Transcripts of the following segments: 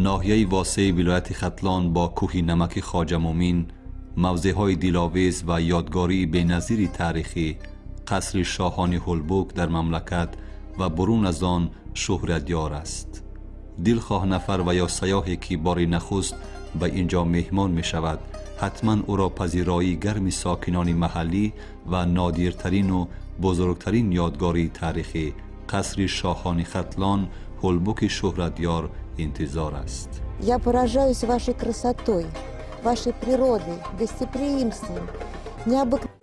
Ноҳияи Восеи вилояти Хатлон бо кӯҳи намаки Хоҷа Мӯмин, мавзеъҳои диловез ва ёдгории беназири таърихӣ, қасри шоҳони Ҳулбук дар мамлакат ва бурун аз он шӯҳратёр аст. Дилхоҳ нафар ва ё сайёҳе, ки бори нахуст ба ин ҷо меҳмон мешавад, ҳатман ӯро пазироии гарми сокинони маҳаллӣ ва нодиртарину бузургтарин ёдгории таърихӣ, қасри шоҳони Хатлон, Ҳулбуки шӯҳратёр интизор аст. Я поражаюсь вашей красотой, вашей природой, гостеприимством, необыкновенным.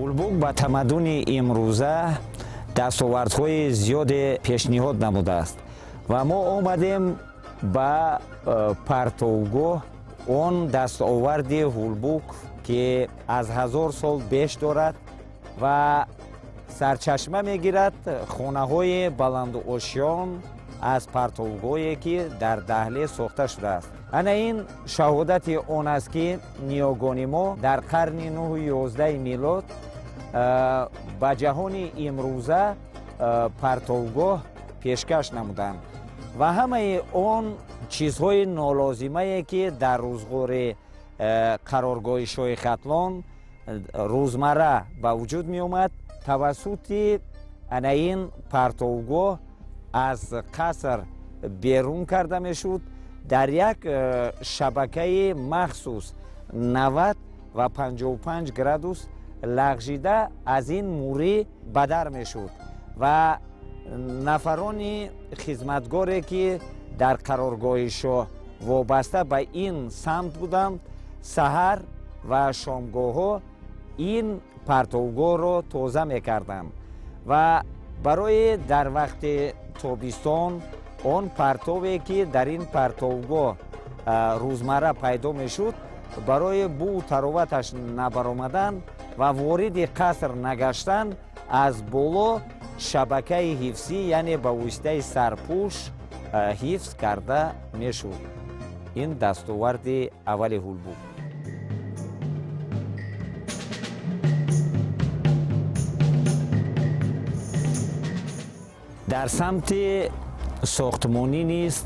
Ҳулбук ба тамаддуни имрӯза дастовардҳои зиёде пешниҳод намудааст ва мо омадем ба партовгоҳ. Он дастоварди Ҳулбук, ки аз 1000 сол беш дорад ва сарчашма мегирад хонаҳои баландуошён аз партовгоҳе, ки дар даҳлез сохта шудааст. Ана ин шаҳодати он аст, ки ниёгони мо дар қарни 9-11 милод ба ҷаҳони имрӯза партовгоҳ пешкаш намуданд ва ҳамаи он чизҳои нолозимае, ки дар рӯзғори қароргоҳи шоҳи Хатлон рӯзмарра ба вуҷуд меомад, тавассути ана ин партовгоҳ аз қаср берун карда мешуд. Дар як шабакаи махсус 90 ва 55 градус лағжида аз ин мурӣ бадар мешуд ва нафарони хизматгоре, ки дар қароргоҳи шоҳ вобаста ба ин самт буданд, саҳар ва шомгоҳҳо ин партовгоҳро тоза мекарданд ва барои дар вақти тобистон он партове, ки дар ин партовгоҳ рӯзмарра пайдо мешуд, барои бӯу тароваташ набаромадан ва вориди қаср нагаштан, аз боло шабакаи ҳифзӣ, яъне ба воситаи сарпӯш ҳифз карда мешуд. Ин дастоварди аввали Ҳулбук. Дар самти сохтмонӣ низ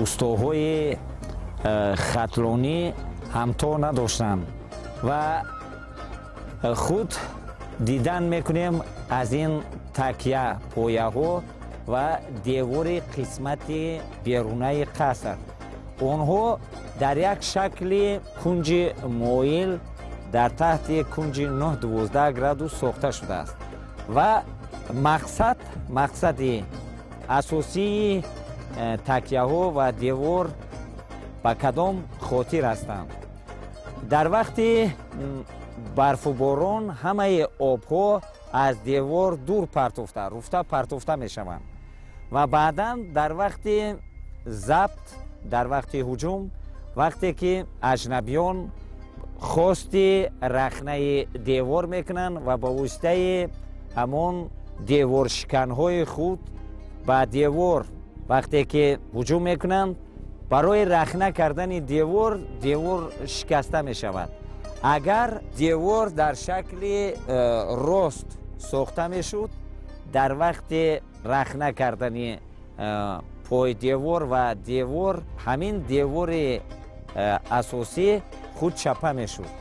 устоҳои хатлонӣ ҳамто надоштанд ва худ дидан мекунем аз ин такя пояҳо ва девори қисмати берунаи қаср. Онҳо дар як шакли кунҷи моил дар таҳти кунҷи 9-12 градус сохта шудааст ва мақсади асосии такяҳо ва девор ба кадом хотир ҳастанд? Дар вақти барфуборон ҳамаи обҳо аз девор дур партофта, руфта партофта мешаванд ва баъдан дар вақти забт, дар вақти ҳуҷум, вақте ки аҷнабиён хости рахнаи девор мекунанд ва ба воситаи ҳамон деворшиканҳои худ ба девор вақте ки ҳуҷум мекунанд, барои рахна кардани девор, девор шикаста мешавад. Агар девор дар шакли рост сохта мешуд, дар вақти рахна кардани пойдевор ва девор, ҳамин девори асосӣ худ чапа мешуд.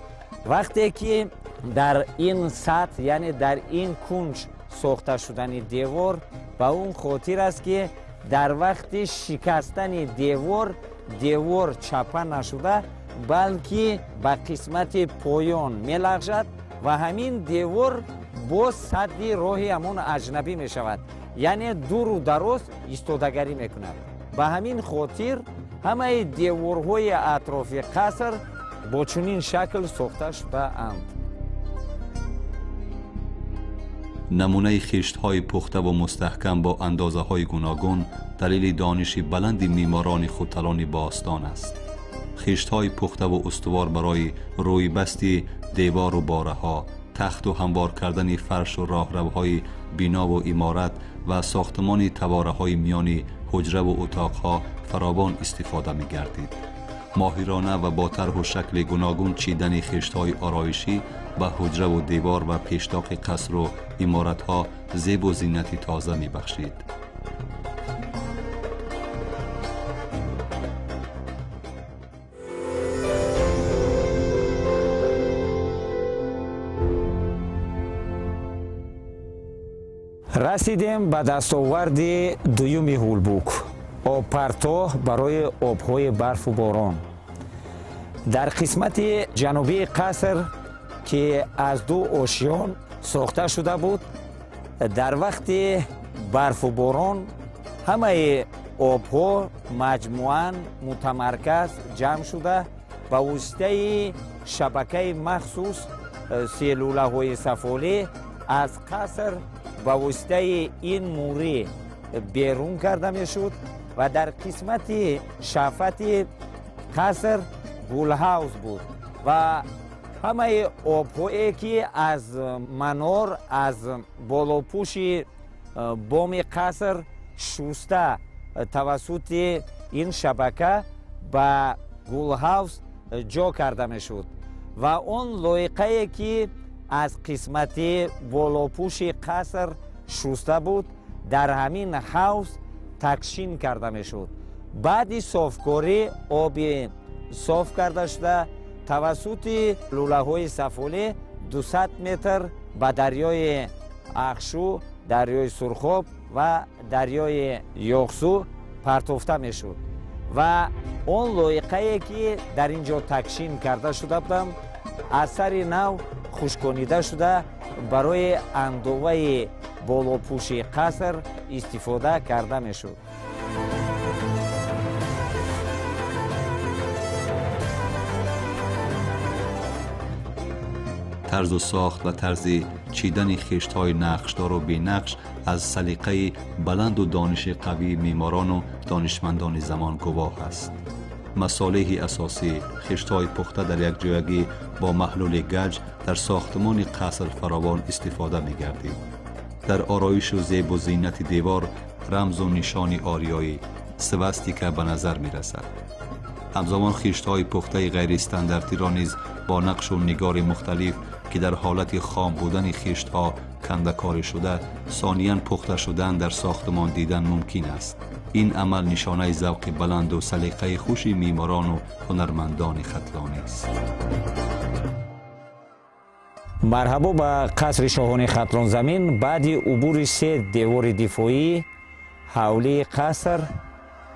Вақте ки дар ин сатҳ, яъне дар ин кунҷ сохта шудани девор ба он хотир аст, ки дар вақти шикастани девор, девор чапа нашуда, балки ба қисмати поён мелағжад. Ва ҳамин девор боз садди роҳи ҳамон аҷнабӣ мешавад, яъне дуру дароз истодагарӣ мекунад. Ба ҳамин хотир ҳамаи деворҳои атрофи қаср бо чунин шакл сохта шудаанд. Намунаи хиштҳои пухта ва мустаҳкам бо андозаҳои гуногун далели дониши баланди меъморони хуталони бостон аст. Хиштҳои пухта ва устувор барои рӯйбасти девору бораҳо, тахту ҳамвор кардани фаршу роҳравҳои бинову иморат ва сохтмони тавораҳои миёни ҳуҷраву утоқҳо фаровон истифода мегардид. Моҳирона ва бо тарҳу шакли гуногун чидани хиштҳои ороишӣ ба ҳуҷраву девор ва пештоқи қасру иморатҳо зебу зинати тоза мебахшид. Расидем ба дастоварди дуюми Ҳулбук: обпартоҳ барои обҳои барфу борон. Дар қисмати ҷанубии қаср, ки аз ду ошён сохта шуда буд, дар вақти барфу борон ҳамаи обҳо маҷмӯан мутамарказ ҷамъ шуда, ба воситаи шабакаи махсус селулаҳои сафолӣ аз қаср ба воситаи ин мурӣ берун карда мешуд ва дар қисмати шафати қаср гулҳавз буд ва ҳамаи обҳое, ки аз манор, аз болопӯши боми қаср шуста, тавассути ин шабака ба гулҳавз ҷо карда мешуд ва он лоиқае, ки аз қисмати болопӯши қаср шуста буд, дар ҳамин ҳавз такшин карда мешуд. Баъди софкорӣ оби соф карда шуда тавассути лӯлаҳои сафолӣ 200 метр ба дарёи Ахшу, дарёи Сурхоб ва дарёи Ёхсу партофта мешуд ва он лоиқае, ки дар ин ҷо такшин карда шуда буданд, аз сари нав хушконида шуда, барои андоваи болопӯши қаср истифода карда мешуд. Тарзу сохт ва тарзи чидани хиштҳои нақшдору бенақш аз салиқаи баланду дониши қавии меъморону донишмандони замон гувоҳ аст. Масолеҳи асосӣ, хиштҳои пухта дар якҷоягӣ бо маҳлули гаҷ дар сохтмони қаср фаровон истифода мегардид. Дар ороишу зебу зинати девор рамзу нишони ориёӣ свастика ба назар мерасад. Ҳамзамон хиштҳои пухтаи ғайристандартиро низ бо нақшу нигори мухталиф, ки дар ҳолати хом будани хиштҳо кандакорӣ шуда, сониян пухта шудан дар сохтмон дидан мумкин аст. Ин амал нишонаи завқи баланду салиқаи хуши меъморону ҳунармандони хатлонист. Марҳабо ба қасри шоҳони Хатлонзамин. Баъди убури се девори дифоӣ, ҳавлии қаср,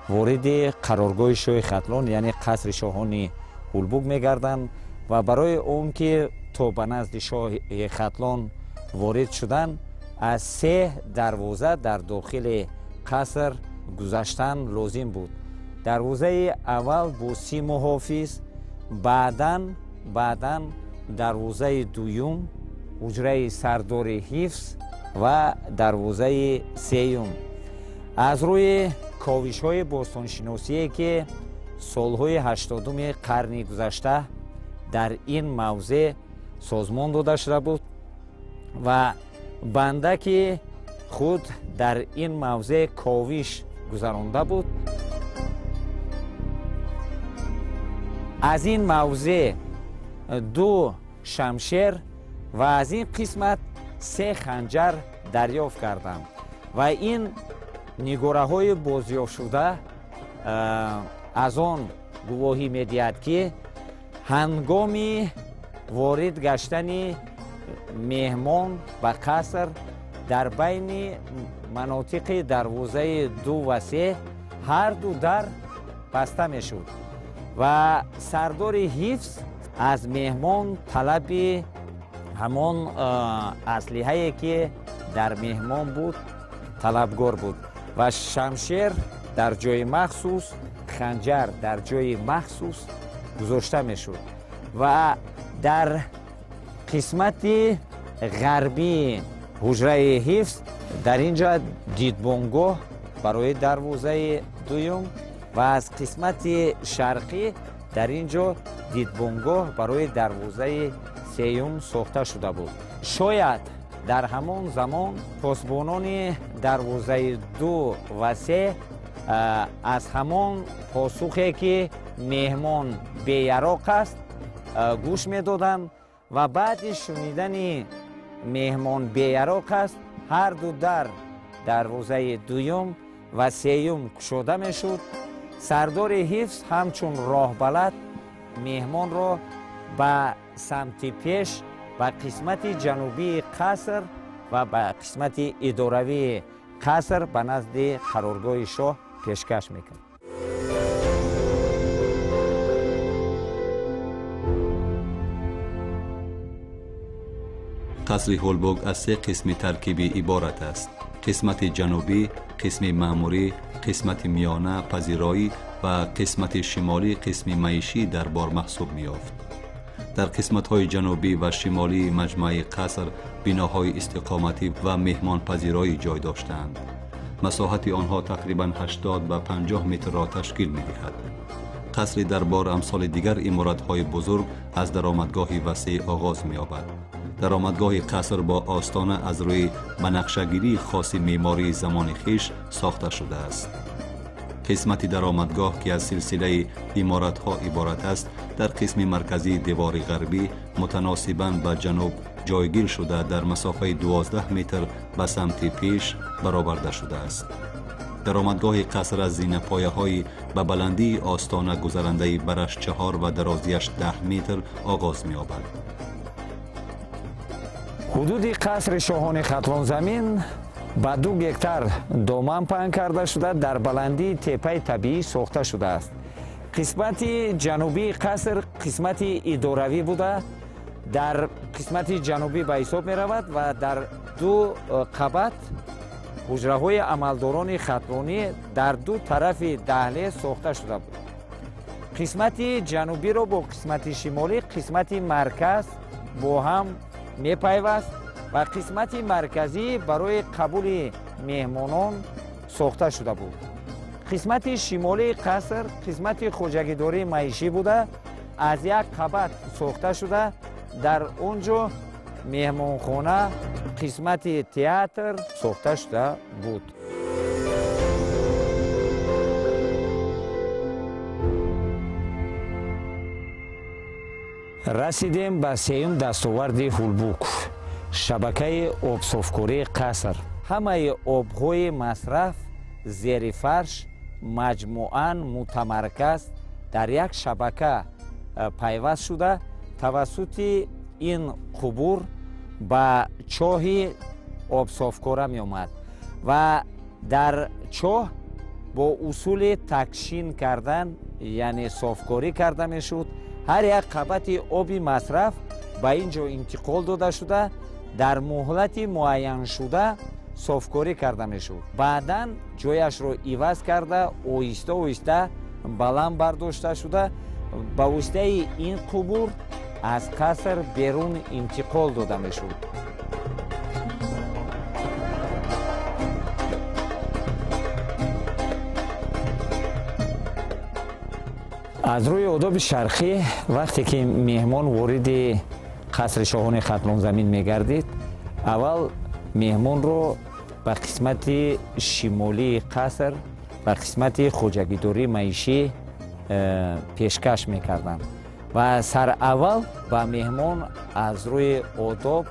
вориди қароргоҳи шоҳи Хатлон, яъне қасри шоҳони Ҳулбук мегарданд ва барои он ки то ба назди шоҳи Хатлон ворид шудан, аз се дарвоза дар дохили қаср гузаштан лозим буд. Дарвозаи аввал бо 30 муҳофиз, баъдан дарвозаи дуюм, ҳуҷраи сардори ҳифз ва дарвозаи сеюм. Аз рӯи ковишҳои бостоншиносие, ки солҳои 80-уми қарни гузашта дар ин мавзеъ созмон дода шуда буд ва банда, ки худ дар ин мавзеъ ковиш гузаронда буд, аз ин мавзеъ ду шамшер ва аз ин қисмат се ханҷар дарёфт кардам ва ин нигораҳои бозёфтшуда аз он гувоҳӣ медиҳад, ки ҳангоми ворид гаштани меҳмон ба қаср дар байни манотиқи дарвозаи ду ва се ҳарду дар баста мешуд ва сардори ҳифз аз меҳмон талаби Ҳамон аслиҳае ки дар меҳмон буд талабгор буд ва шамшер дар ҷои махсус, ханҷар дар ҷои махсус гузошта мешуд ва дар қисмати ғарбии ҳуҷраи ҳифз дар ин ҷо дидбонгоҳ барои дарвозаи дуюм ва аз қисмати шарқӣ дар ин ҷо дидбонгоҳ барои дарвозаи сеюм сохта шуда буд. Шояд дар ҳамон замон посбонони дарвозаи 2 ва 3 аз ҳамон посухе ки меҳмон беяроқ аст гӯш медоданд ва баъди шунидани меҳмон беяроқ аст ҳар ду дар дарвозаи дуюм ва сеюм кушода мешуд. Сардори ҳифз ҳамчун роҳбалад меҳмонро ба самти пеш ба қисмати ҷанубии қаср ва ба қисмати идоравии қаср ба назди қароргоҳи шоҳ пешкаш мекард. Қасри Ҳулбук аз се қисми таркибӣ иборат аст: қисмати ҷанубӣ, қисми маъмурӣ, қисмати миёна пазироӣ ва қисмати шимолӣ қисми маишӣ дарбор маҳсуб меёфт. Дар қисматҳои ҷанубӣ ва шимолии маҷмӯаи қаср биноҳои истиқоматӣ ва меҳмонпазироӣ ҷой доштаанд. Масоҳати онҳо тақрибан 80 ба 50 метрро ташкил медиҳад. Қасри дарбор амсоли дигар иморатҳои бузург аз даромадгоҳи васеъ оғоз меёбад. Даромадгоҳи қаср бо остона аз рӯи ба нақшагирии хоси меъмории замони хеш сохта шудааст. Қисмати даромадгоҳ ки аз силсилаи иморатҳо иборат аст дар қисми марказии девори ғарбӣ мутаносибан ба ҷануб ҷойгир шуда дар масофаи 12 метр ба самти пеш бароварда шудааст. Даромадгоҳи қаср аз зинапояҳои ба баландии остона гузарандаи бараш 4 ва дарозиаш 10 метр оғоз меёбад. Ҳудуди қасри шоҳони Хатлонзамин ба 2 гектар доман паҳн карда шуда дар баландии теппаи табиӣ сохта шудааст. Қисмати ҷанубии қаср қисмати идоравӣ буда дар қисмати ҷанубӣ ба ҳисоб меравад ва дар 2 қабат ҳуҷраҳои амалдорони хатлонӣ дар 2 тарафи даҳлез сохта шуда буд. Қисмати ҷанубиро бо қисмати шимолӣ қисмати марказ бо ҳам мепайваст ва қисмати марказӣ барои қабули меҳмонон сохта шуда буд. Қисмати шимолии қаср қисмати хоҷагидории маишӣ буда аз як қабат сохта шуда дар он ҷо меҳмонхона, қисмати театр сохта шуда буд. Расидем ба сеюм дастоварди Ҳулбук, шабакаи обсофкории қаср. Ҳамаи обҳои масраф зери фарш маҷмӯан мутамарказ дар як шабака пайваст шуда тавассути ин қубур ба чоҳи обсофкора меомад ва дар чоҳ бо усули такшин кардан, яъне софкорӣ карда мешуд. Ҳар як қабати оби масраф ба ин ҷо интиқол дода шуда дар муҳлати муайяншуда софкорӣ карда мешуд. Баъдан ҷояшро иваз карда оҳиста оҳиста баланд бардошта шуда ба воситаи ин қубур аз қаср берун интиқол дода мешуд. Аз рӯи одоби шарқӣ вақте ки меҳмон вориди қасри шоҳони Хатлонзамин мегардид, аввал меҳмонро ба қисмати шимолии қаср, ба қисмати хоҷагидории маишӣ пешкаш мекарданд ва сараввал ба меҳмон аз рӯи одоб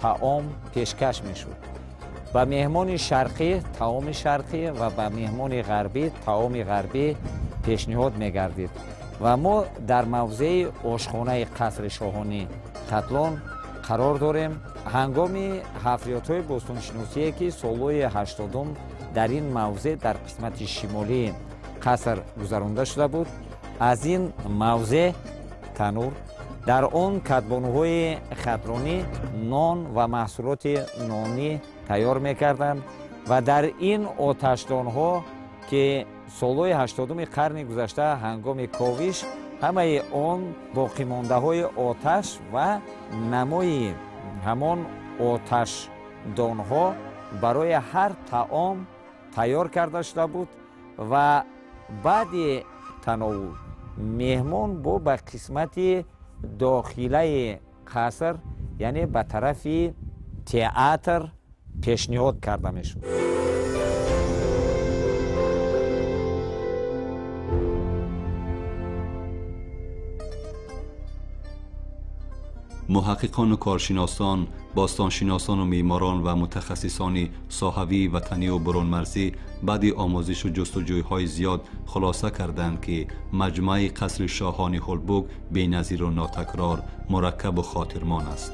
таом пешкаш мешуд. Ба меҳмони шарқӣ таоми шарқӣ ва ба меҳмони ғарбӣ таоми ғарбӣ пешниҳод мегардид. Ва мо дар мавзеи ошхонаи қасри шоҳонӣ Хатлон қарор дорем. Ҳангоми ҳафриётҳои бостоншиносие ки солҳои 80 дар ин мавзеъ дар қисмати шимолии қаср гузаронда шуда буд, аз ин мавзеъ танур Дар он кадбонуҳои хатлонӣ нон ва маҳсулоти нонӣ тайёр мекарданд ва дар ин оташдонҳо, ки солҳои 80-уми қарни гузашта ҳангоми ковиш ҳамаи он боқимондаҳои оташ ва намои ҳамон оташдонҳо барои ҳар таом тайёр карда шуда буд ва баъди тановул меҳмон бо ба қисмати дохилаи қаср, яъне ба тарафи театр пешниҳод карда мешуд. Муҳаққиқону коршиносон, бостоншиносону меъморон ва мутахассисони соҳавии ватанию бурунмарзӣ баъди омӯзишу ҷустуҷӯйҳои зиёд хулоса карданд, ки маҷмӯаи қасри шоҳони Ҳулбук беназиру нотакрор, мураккабу хотирмон аст.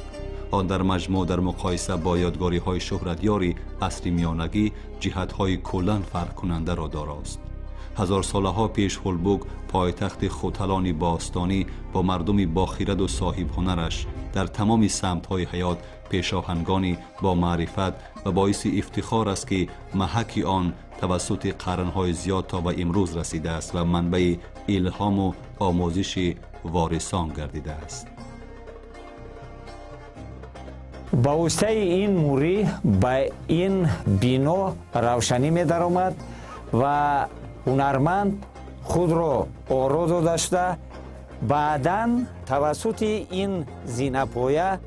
Он дар маҷмӯъ дар муқоиса бо ёдгориҳои шӯҳратёри асри миёнагӣ ҷиҳатҳои куллан фарқкунандаро дорост. Ҳазорсолаҳо пеш Ҳулбук, пойтахти хуталони бостонӣ, бо мардуми бохираду соҳибҳунараш дар тамоми самтҳои ҳаёт пешоҳангони бо маърифат ва боиси ифтихор аст, ки маҳаки он тавассути қарнҳои зиёд то ба имрӯз расидааст ва манбаи илҳому омӯзиши ворисон гардидааст. Ба воситаи ин мурӣ ба ин бино равшанӣ медаромад ва ҳунарманд худро оро дода шуда, баъдан тавассути ин зинапоя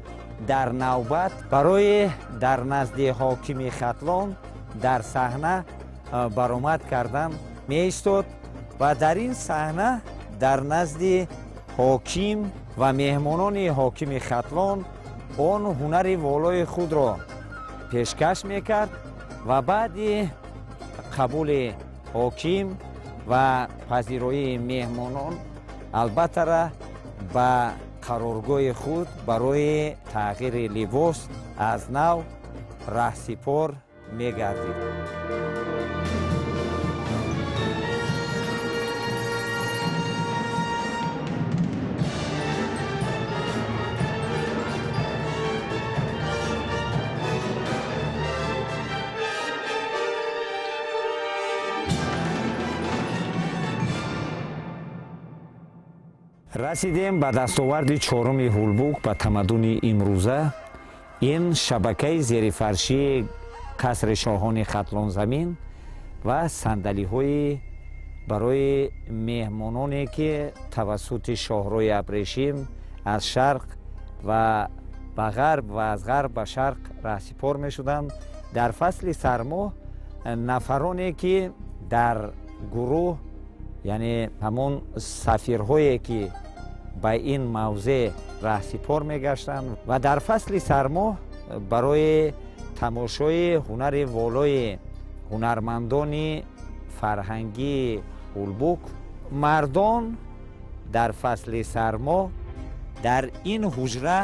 дар навбат барои дар назди ҳокими Хатлон дар саҳна баромад кардан меистод ва дар ин саҳна дар назди ҳоким ва меҳмонони ҳокими Хатлон он ҳунари волои худро пешкаш мекард ва баъди қабули ҳоким ва пазироии меҳмонон албаттара ба қароргоҳи худ барои тағйири либос аз нав раҳсипор мегардид. Расидем ба дастоварди чоруми Ҳулбук ба тамаддуни имрӯза. Ин шабакаи зерифаршии қасри шоҳони Хатлонзамин ва сандалиҳои барои меҳмононе, ки тавассути шоҳрои абрешим аз шарқ ва ба ғарб ва аз ғарб ба шарқ раҳсипор мешуданд. Дар фасли сармо нафароне, ки дар гурӯҳ, яъне ҳамон сафирҳое, ки ба ин мавзеъ раҳсипор мегаштанд ва дар фасли сармо барои тамошои ҳунари волои ҳунармандони фарҳангии Ҳулбук, мардон дар фасли сармо дар ин ҳуҷра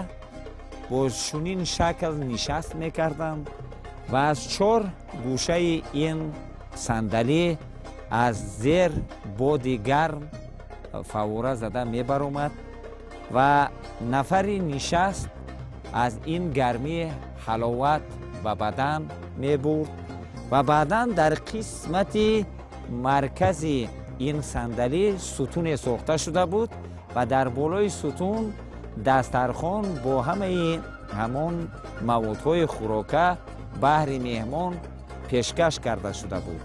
бо чунин шакл нишаст мекарданд ва аз чор гӯшаи ин сандалӣ аз зер боди гарм фаввора зада мебаромад ва нафари нишаст аз ин гармӣ ҳаловат ба бадан мебурд ва баъдан дар қисмати маркази ин сандалӣ сутуне сохта шуда буд ва дар болои сутун дастархон бо ҳамаи ҳамон маводҳои хӯрока баҳри меҳмон пешкаш карда шуда буд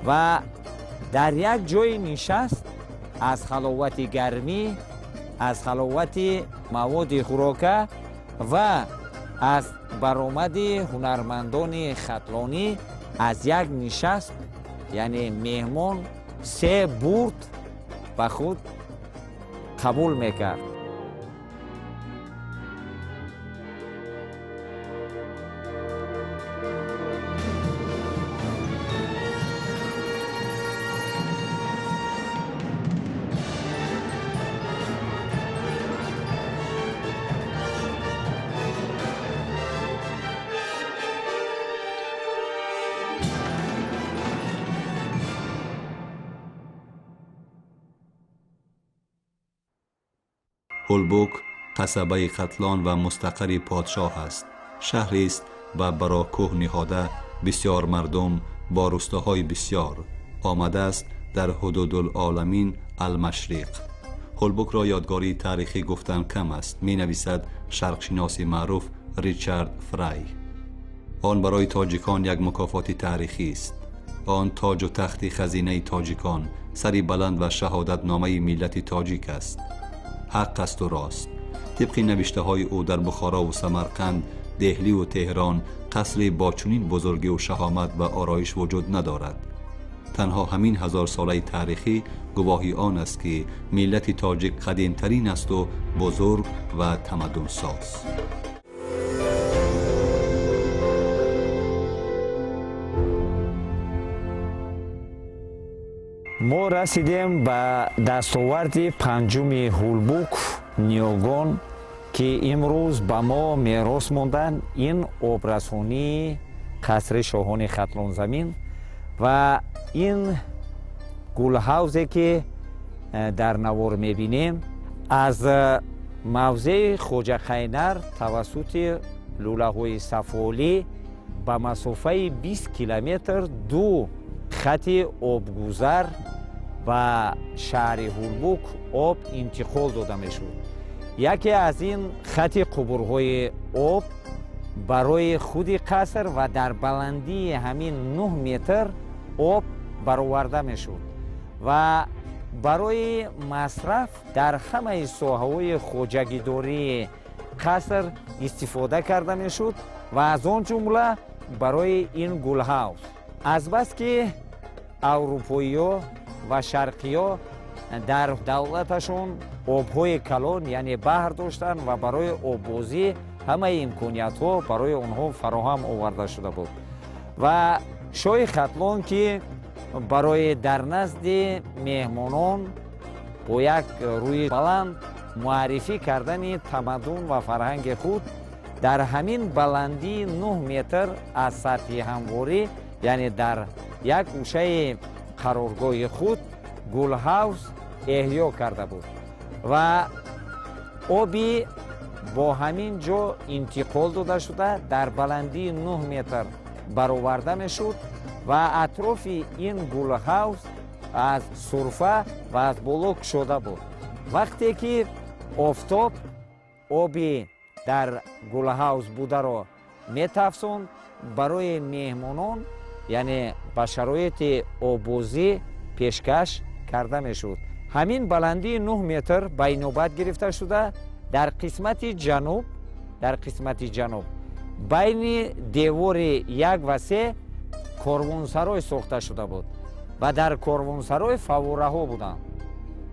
ва дар як ҷои нишаст аз ҳаловати гармӣ, аз ҳаловати маводи хӯрока ва аз баромади ҳунармандони хатлонӣ аз як нишаст, яъне меҳмон се бурд ба худ қабул мекард. Ҳулбук Қасабаи Хатлон ва мустақари подшоҳ аст. Шаҳрест ба барокӯҳ ниҳода, бисёр мардум бо рӯстаҳои бисёр омадааст дар ҳудудулоламин Алмашриқ. Ҳулбукро ёдгории таърихӣ гуфтан кам аст, менависад шарқшиноси маъруф Ричард Фрай. Он барои тоҷикон як мукофоти таърихист. Он тоҷу тахти хазинаи тоҷикон, сари баланд ва шаҳодатномаи миллати тоҷик аст. Ҳақ асту рост. Тибқи навиштаҳои ӯ, дар Бухорову Самарқанд, Деҳливу Теҳрон қасре бо чунин бузургиву шаҳомат ва ороиш вуҷуд надорад. Танҳо ҳамин ҳазорсолаи таърихӣ гувоҳи он аст, ки миллати тоҷик қадимтарин асту бузург ва тамаддунсоз. Мо расидем ба дастоварди панҷуми Ҳулбук. Ниёгон, ки имрӯз ба мо мерос монданд, ин обрасонии қасри шоҳони Хатлонзамин ва ин гулҳавзе, ки дар навор мебинем, аз мавзеи Хоҷақайнар тавассути лӯлаҳои сафолӣ ба масофаи 20 километр ду хати обгузар ба шаҳри Ҳулбук об интиқол дода мешуд. Яке аз ин хати қубурҳои об барои худи қаср ва дар баландии ҳамин 9 метр об бароварда мешуд ва барои масраф дар ҳамаи соҳаҳои хоҷагидории қаср истифода карда мешуд ва аз он ҷумла барои ин гулҳавз. Азбаски аврупоиё ва шарқиё дар давлаташон обҳои калон, яъне баҳр доштанд ва барои оббозӣ ҳамаи имкониятҳо барои онҳо фароҳам оварда шуда буд ва шоҳи Хатлон, ки барои дар назди меҳмонон бо як рӯи баланд муаррифӣ кардани тамаддун ва фарҳанги худ, дар ҳамин баландии 9 метр аз сатҳи ҳамворӣ, яъне дар як гӯшаи қароргоҳи худ, гулҳавз эҳё карда буд ва оби бо ҳамин ҷо интиқол дода шуда, дар баландии 9 метр бароварда мешуд ва атрофи ин гулҳавз аз сурфа ва аз боло кушода буд. Вақте ки офтоб оби дар гулҳавз бударо метафсонд, барои меҳмонон, яъне ба шароити оббозӣ пешкаш карда мешуд. Ҳамин баландии 9 метр ба инобат гирифта шуда, дар қисмати ҷануб байни девори як ва се корвонсарой сохта шуда буд ва дар корвонсарой фаввораҳо буданд.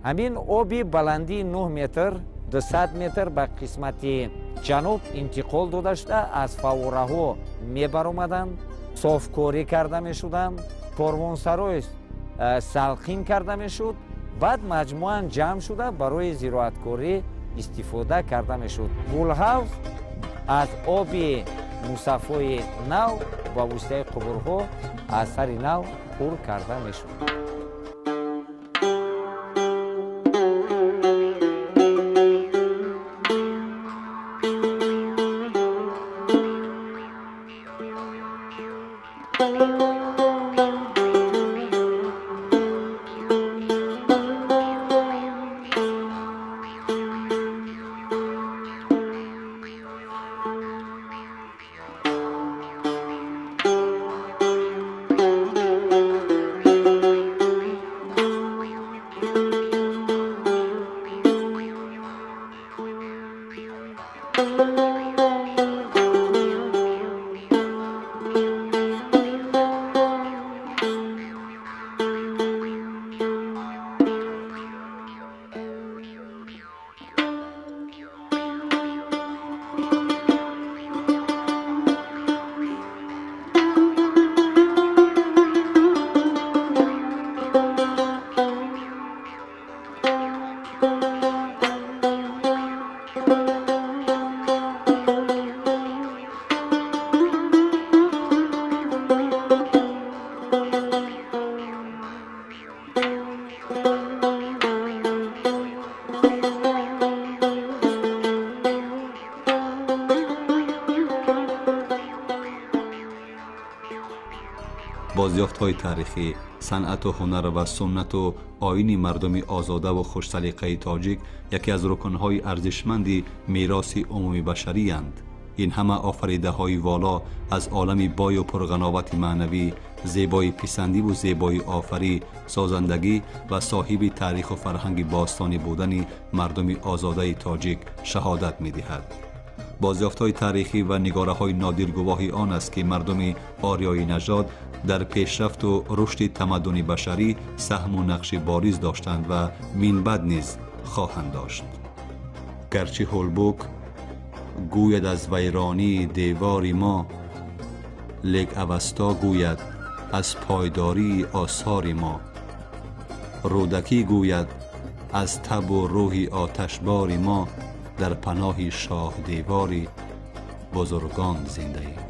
Ҳамин оби баландии 9 метр 200 метр ба қисмати ҷануб интиқол дода шуда, аз фаввораҳо мебаромаданд, софкорӣ карда мешуданд, корвонсарой салқин карда мешуд, баъд маҷмӯан ҷамъ шуда, барои зироаткорӣ истифода карда мешуд. Гулҳавз аз оби мусаффои нав ба воситаи қубурҳо аз сари нав пур карда мешуд. Бозёфтҳои таърихӣ, санъату ҳунар ва суннату оини мардуми озодаву хушсалиқаи тоҷик яке аз рукнҳои арзишманди мероси умумибашариянд. Ин ҳама офаридаҳои воло аз олами бою пурғановати маънавӣ, зебои писандиву зебои офарӣ, созандагӣ ва соҳиби таъриху фарҳанги бостонӣ будани мардуми озодаи тоҷик шаҳодат медиҳад. Бозёфтҳои таърихӣ ва нигораҳои нодир гувоҳи он аст, ки мардуми ориёи нажод дар пешрафту рушди тамаддуни башарӣ саҳму нақши бориз доштанд ва минбаъд низ хоҳанд дошт. Гарчи Ҳулбук гӯяд аз вайронии девори мо, лек Авасто гӯяд аз пойдории осори мо, Рӯдакӣ гӯяд аз табу рӯҳи оташбори мо, дар паноҳи шоҳдевори бузургон зиндаем.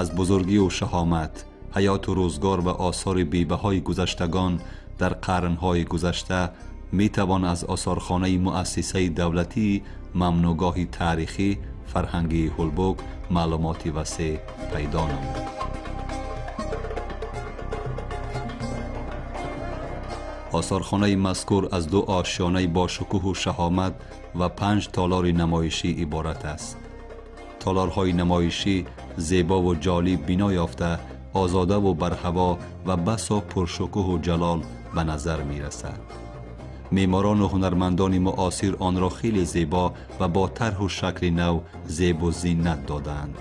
Аз бузургию шаҳомат, ҳаёту рӯзгор ва осори бебаҳои гузаштагон дар қарнҳои гузашта метавон аз осорхонаи муассисаи давлатии мамнӯъгоҳи таърихӣ фарҳангии Ҳулбук маълумоти васеъ пайдо намуд. Осорхонаи мазкур аз ду ошёнаи бошукӯҳу шаҳомат ва 5 толори намоишӣ иборат аст. Толорҳои намоишӣ зебову ҷолиб бино ёфта, озодаву барҳаво ва басо пуршукӯҳу ҷалол ба назар мерасад. Меъморону ҳунармандони муосир онро хеле зебо ва бо тарҳу шакли нав зебу зинат додаанд.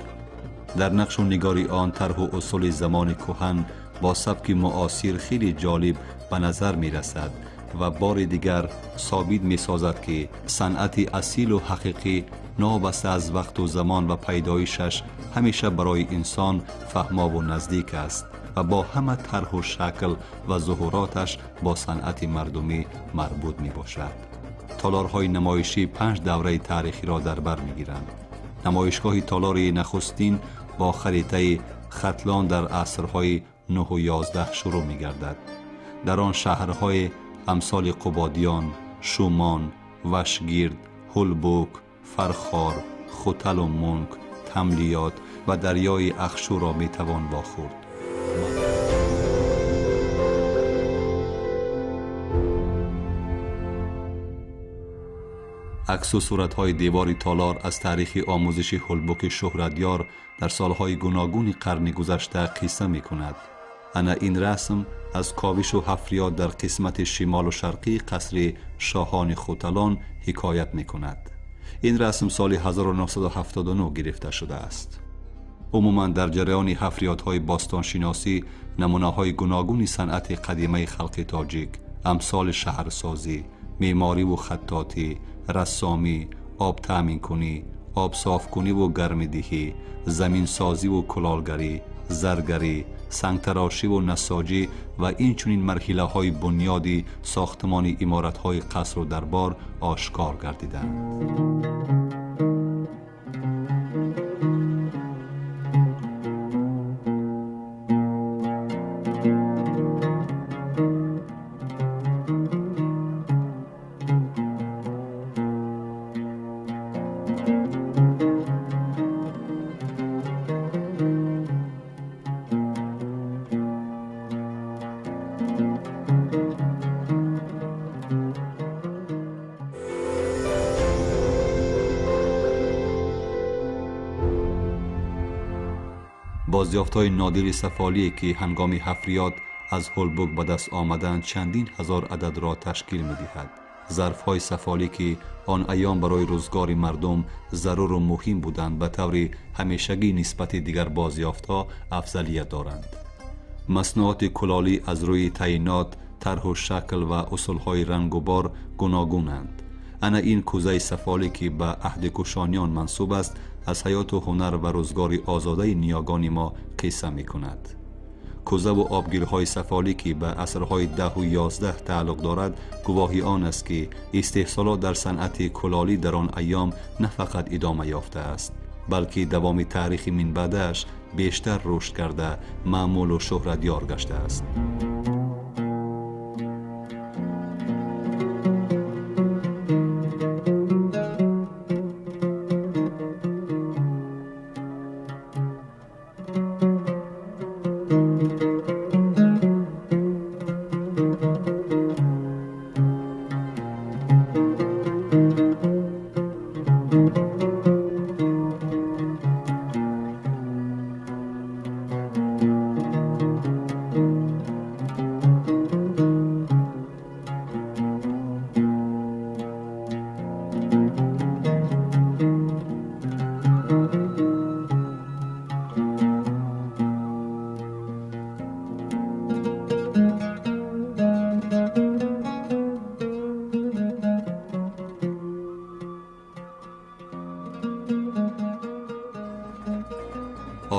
Дар нақшу нигори он тарҳу усули замони кӯҳан бо сабки муосир хеле ҷолиб ба назар мерасад ва бори дигар собит месозад, ки санъати асилу ҳақиқӣ новобаста аз вақту замон ва пайдоишаш ҳамеша барои инсон фаҳмову наздик аст ва бо ҳама тарҳу шакл ва зуҳуроташ бо санъати мардумӣ марбут мебошад. Толорҳои намоишӣ 5 давраи таърихиро дар бар мегиранд. Намоишгоҳи толори нахустин бо харитаи Хатлон дар асрҳои 9 11 шурӯъ мегардад. Дар он шаҳрҳои амсоли Қубодиён, Шумон, Вашгирд, Ҳулбук, Фархор, Хуталу Мунк, Тамлиёт ва дарёи Ахшӯро метавон вохӯрд. Аксу суратҳои девори толор аз таърихи омӯзиши Ҳулбуки шӯҳратёр дар солҳои гуногуни қарни гузашта қисса мекунад. Ана ин расм аз ковишу ҳафриёт дар қисмати шимолу шарқии қасри шоҳони Хуталон ҳикоят мекунад. Ин расм соли 1979 гирифта шудааст. Умуман дар ҷараёни ҳафриётҳои бостоншиносӣ намунаҳои гуногуни санъати қадимаи халқи тоҷик, амсоли шаҳрсозӣ, меъмориву хаттотӣ, рассомӣ, обтаъминкунӣ, обсофкуниву гармидиҳӣ, заминсозиву кулолгарӣ, заргарӣ, сангтарошиву насоҷӣ ва инчунин марҳилаҳои бунёди сохтмони иморатҳои қасру дарбор ошкор гардиданд. Бозёфтҳои нодири сафолие, ки ҳангоми ҳафриёт аз Ҳулбук ба даст омаданд, чандин ҳазор ададро ташкил медиҳад. Зарфҳои сафолӣ, ки он айём барои рӯзгори мардум заруру муҳим буданд, ба таври ҳамешагӣ нисбати дигар бозёфтҳо афзалият доранд. Маснуоти кулолӣ аз рӯи таъинот, тарҳу шакл ва усулҳои рангу бор гуногунанд. Ана ин кӯзаи сафолӣ, ки ба аҳди кушониён мансуб аст, аз ҳаёту ҳунар ва рӯзгори озодаи ниёгони мо қисса мекунад. Кӯзаву обгирҳои сафолӣ, ки ба асрҳои 10 11 тааллуқ дорад, гувоҳи он аст, ки истеҳсолот дар санъати кулолӣ дар он айём на фақат идома ёфтааст, балки давоми таърихи минбаъдааш бештар рушд карда, маъмулу шӯҳратёр гаштааст.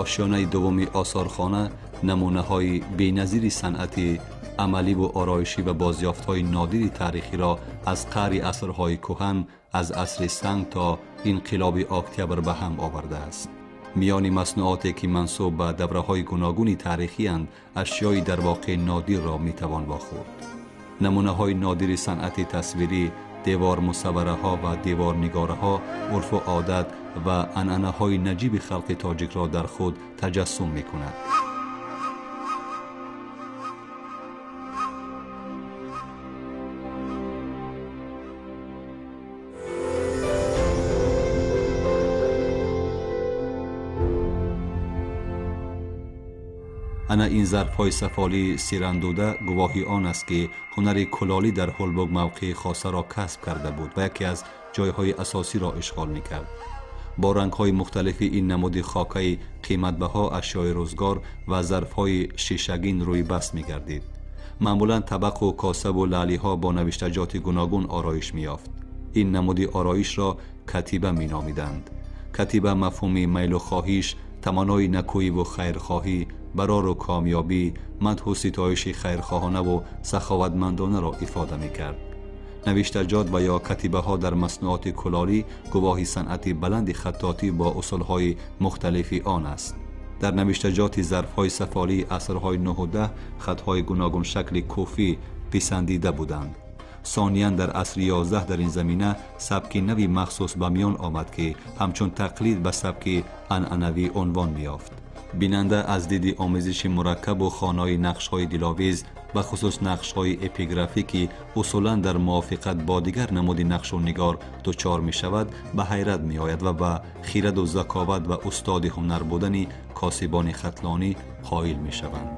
Ошёнаи дуввуми осорхона намунаҳои беназири санъати амалӣ ву ороишӣ ва бозёфтҳои нодири таърихиро аз қаъри асрҳои кӯҳан, аз асри санг то инқилоби октябр ба ҳам овардааст. Миёни маснуоте ки мансуб ба давраҳои гуногуни таърихиянд, ашёи дар воқеъ нодирро метавон вохӯрд. Намунаҳои нодири санъати тасвирӣ, девормусаввараҳо ва деворнигораҳо урфу одат ва анъанаҳои наҷиби халқи тоҷикро дар худ таҷассум мекунад. Ана ин зарфҳои сафолии сирандуда гувоҳи он аст, ки ҳунари кулолӣ дар Ҳулбук мавқеи хосаро касб карда буд ва яке аз ҷойҳои асосиро ишғол мекард. Бо рангҳои мухталифи ин намуди хокаи қиматбаҳо ашёи рӯзгор ва зарфҳои шишагин рӯйбаст мегардид. Маъмулан табақу косаву лаълиҳо бо навиштаҷоти гуногун ороиш меёфт. Ин намуди ороишро катиба меномиданд. Катиба мафҳуми майлу хоҳиш, таманнои накӯиву хайрхоҳӣ, барору комёбӣ, мадҳу ситоиши хайрхоҳонаву саховатмандонаро ифода мекард. Навиштаҷот ва ё катибаҳо дар маснуоти кулолӣ гувоҳи санъати баланди хаттотӣ бо усулҳои мухталифи он аст. Дар навиштаҷоти зарфҳои сафолии асрҳои 9-10 хатҳои гуногуншакли куфӣ писандида буданд. Сониян дар асри 11 дар ин замина сабки нави махсус ба миён омад, ки ҳамчун тақлид ба сабки анъанавӣ унвон меёфт. Бинанда аз диди омезиши мураккабу хонаи нақшҳои диловез, бахусус нақшҳои эпиграфӣ, ки усулан дар мувофиқат бо дигар намуди нақшу нигор дучор мешавад, ба ҳайрат меояд ва ба хираду заковат ва устоди ҳунар будани косибони хатлонӣ қоил мешаванд.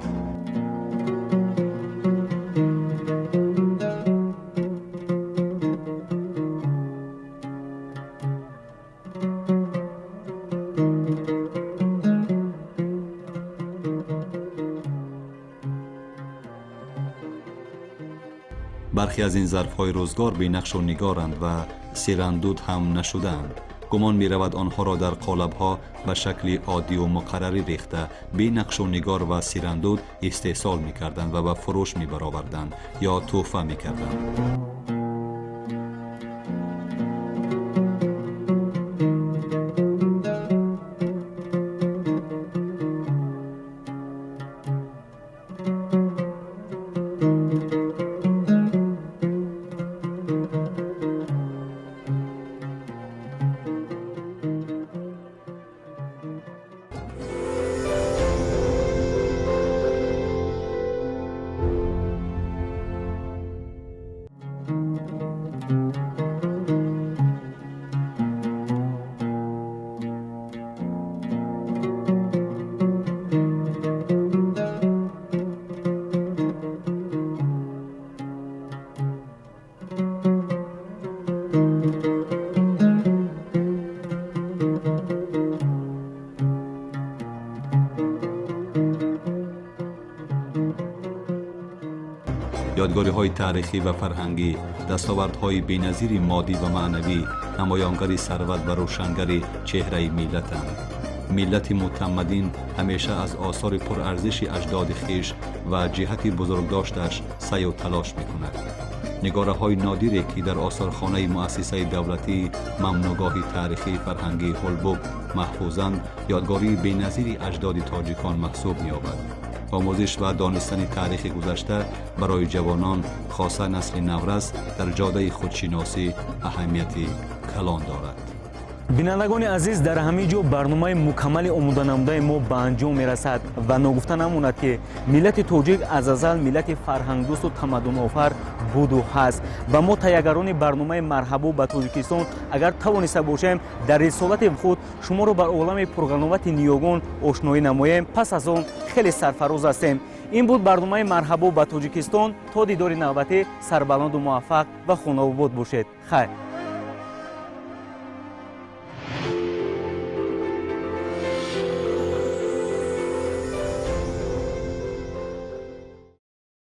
Бархе аз ин зарфҳои рӯзгор бенақшу нигоранд ва сирандуд ҳам нашудаанд. Гумон меравад, онҳоро дар қолабҳо ба шакли оддиву муқаррарӣ рехта, бенақшу нигор ва сирандуд истеҳсол мекарданд ва ба фурӯш мебароварданд ё тӯҳфа мекарданд. Ёдгориҳои таърихӣ ва фарҳангӣ, дастовардҳои беназири моддӣ ва маънавӣ, намоёнгари сарват ва рӯшангари чеҳраи миллатанд. Миллати мутамаддин ҳамеша аз осори пурарзиши аҷдоди хеш ва ҷиҳати бузургдошташ саъю талош мекунад. Нигораҳои нодире, ки дар осорхонаи муассисаи давлатии мамнӯъгоҳи таърихии фарҳангии Ҳулбук маҳфузанд, ёдгории беназири аҷдоди тоҷикон маҳсуб меёбад. Омӯзиш ва донистани таърихи гузашта барои ҷавонон, хоса насли наврас, дар ҷодаи худшиносӣ аҳамияти калон дорад. Бинандагони азиз, дар ҳамин ҷо барномаи мукаммали омоданамудаи мо ба анҷом мерасад ва ногуфта намонад, ки миллати тоҷик аз азал миллати фарҳангдӯсту тамаддунофар буду ҳаст ва мо, тайягарони барномаи «Марҳабо ба Тоҷикистон», агар тавониста бошем, дар рисолати худ шуморо бар олами пурғановати ниёгон ошноӣ намоем, пас аз он хеле сарфароз ҳастем. Ин буд барномаи «Марҳабо ба Тоҷикистон». То дидори навбатӣ сарбаланду муваффақ ва хонаобод бошед. Хайр.